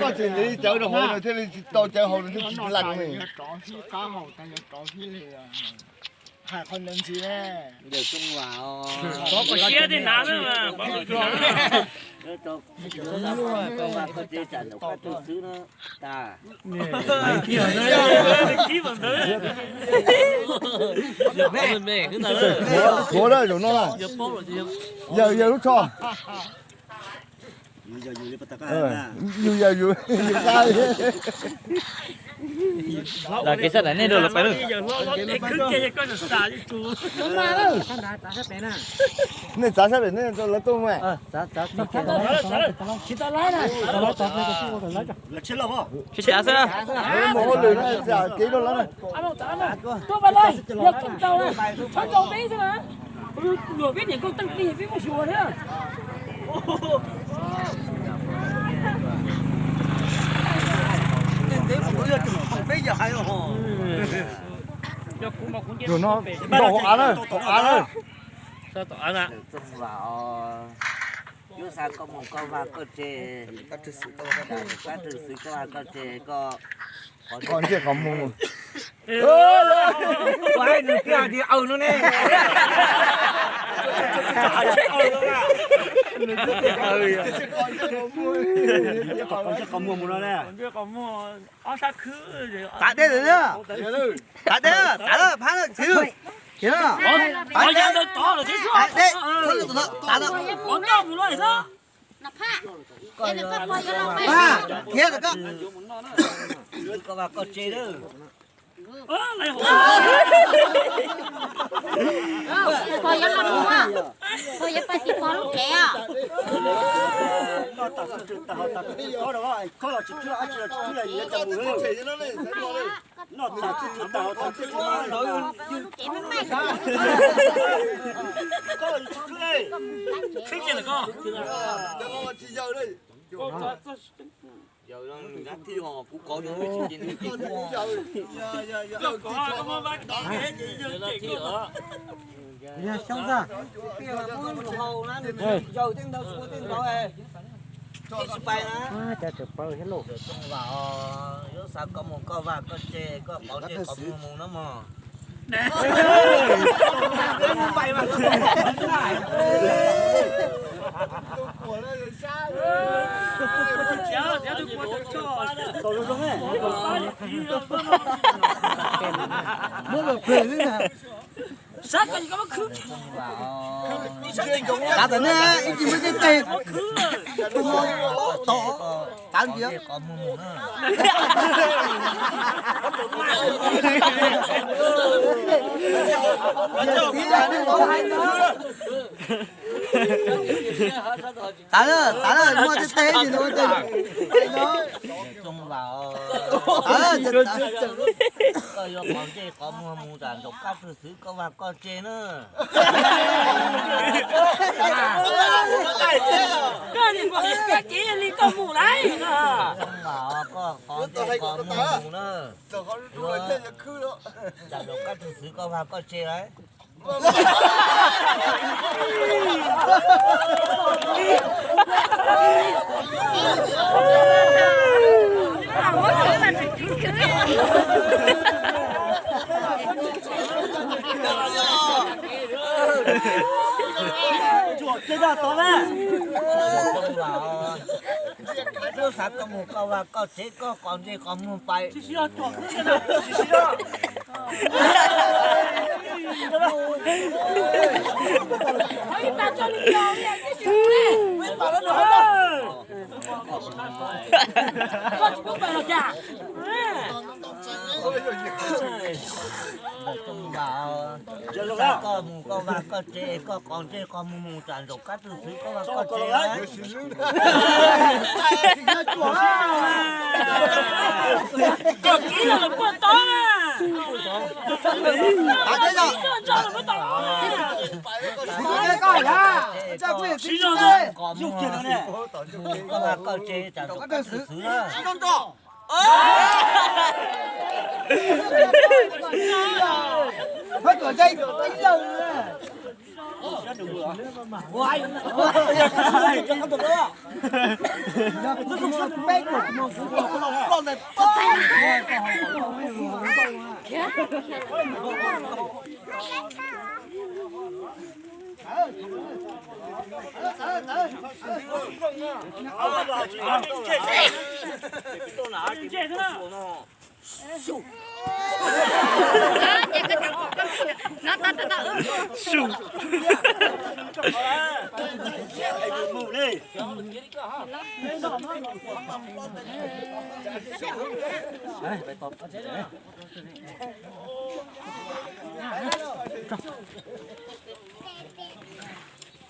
Koj tsis ntiav cawv rau hauv no thiaj li tsis tau cawv hauv no thiaj tsis lees li. Hais qhov ntawd ntxiv ne. Pov kom siab thiaj hnav na, pov kom siab. Koj vaj koj tsev tsam nraum qab twg xwb na, tas. Thuav na zaum no na. Yawg, yawg lub tsho. Yus yawg yus, yus qab. Los kev sab daim nej rau los pais lawm. Nej txav sab daim nej rau lawv tuaj mas. Tsis txav xwb. Mus hauj lwm na, kev rau lawv na. Zaum no ntaus hauv av na, tom av na. Yuav xa koj mus koj vaj koj tsev, koj tug xwv koj vaj koj tsev, koj qhov ntsej qhov muag. Nws tias tias aws no ne. Qhov ntsej qhov muag mus no ne. Tav dej lawm na. Tav dej, tav lawm, phab lawm, txiv lawm. Tav dej, tav lawm. Khiav tawm koj. Koj vaj koj tsev lawm. Pog yuav los mus, pog yuav pais tim pog lub tsev os. Noj tas tsis tau tas hauv tas tsis tau rau, koj los tsis twb los dab tsi los tsis twb los yuav cas mus. Noj tas tsis tau tas hauv tas tsis tau. Koj los tsis twb li. Tsis yog li. Yawg nws dab tsi ho kuv kov nws tsis ces nws ces kuv. Yawg xyoob xwb. Yawg tej ntawd xwb tej ntawd, tsis pais na. Cov tseem paw thiab lauj. Yuav xa koj mus koj vaj koj tsev, koj qhov ntsej qhov muag mus no mog. Muab lawm phem xwb na. Sab ko koj muab khwb. Sab tawm ne, ib tsis muaj tej teg. Tom tav ntiav. Tav na, tav na, muaj tej teg ib tsis muaj tej. Koj yuav qhov ntsej qhov muag mus tas nraum qab twg xwb koj vaj koj tsev na. Koj nim pom kev yog li koj mus lawm no. Koj qhov ntsej qhov muag mus na. Yuav tas nraum qab twg xwb koj vaj koj tsev lawm. Koj xav koj mus koj vaj koj tsev, koj qhov ntsej qhov muag pais. Xav koj mus koj vaj koj tsev, koj qhov ntsej qhov muag mus tas nraum qab twg xwb koj vaj koj tsev. Koj kib los puag tod na. Koj vaj koj tsev tas nraum qab twg xwb na. Thov tuam dai ib leeg.